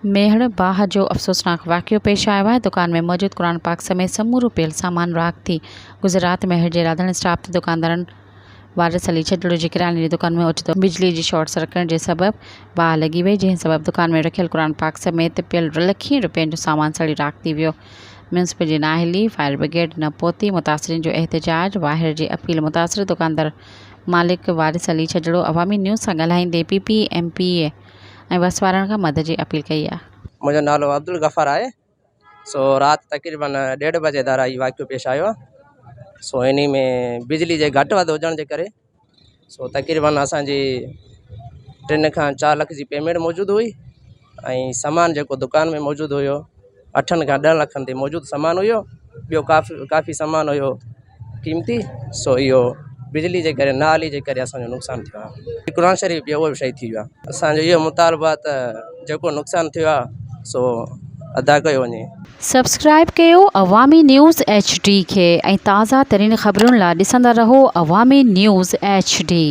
ميهڙ، باهه جو افسوسناڪ واقعو پيش آيو آهي، دڪان ۾ موجود قرآن پاڪ سميت سمورو پيل سامان راک ٿي گذريل رات ميهڙ جي راڌڻ اسٽاپ تي دڪاندارن وارث علي ڇڄڙو جي ڪرياني جي دڪان ۾ اوچتو بجلي جي شارٽ سرڪٽ جي سبب باهه لڳي وئي جنهن سبب دڪان ۾ رکيل قرآن پاڪ سميت پيل لکين روپين جو سامان سڙي راک ٿي ويو ميونسپل جي نااهلي فائر برگيڊ نه پهتي متاثرين جو احتجاج واهر جي اپيل متاثر دڪاندار مالڪ وارث علي ڇڄڙو عوامي نيوز سان ڳالهائيندي پي پي ايم پي اي ۽ وس وارن کان مدد جي اپيل ڪئي آهي. منهنجو نالو عبدالغفار آهي سو رات تقريبن ڏيڍ بجي ڌارا هي واقعو پيش آيو آهي سو انهي ۾ بجلي جي گهٽ وڌ هجڻ جي ڪري سو تقريبن اسانجي ٽن کان چار لک جي پيمينٽ موجود هئي ۽ سامان جيڪو دڪان ۾ موجود هيو اٺن کان ڏهن لکن تي موجود سامان هيو ٻيو ڪافي ڪافي سامان هيو قيمتي سو اهو بجلي جي ڪري نااهلي جي ڪري اسانجو نقصان ٿيو آهي قرآن شريف پيو اهو به شهيد ٿي ويو آهي اسانجو اهو مطالبو آهي ته جيڪو نقصان ٿيو آهي سو ادا ڪيو وڃي. سبسڪرائيب ڪيو عوامي نيوز ايڇ ڊي کي ۽ تازه ترين خبرن لا ڏسندا رهو عوامي نيوز ايڇ ڊي.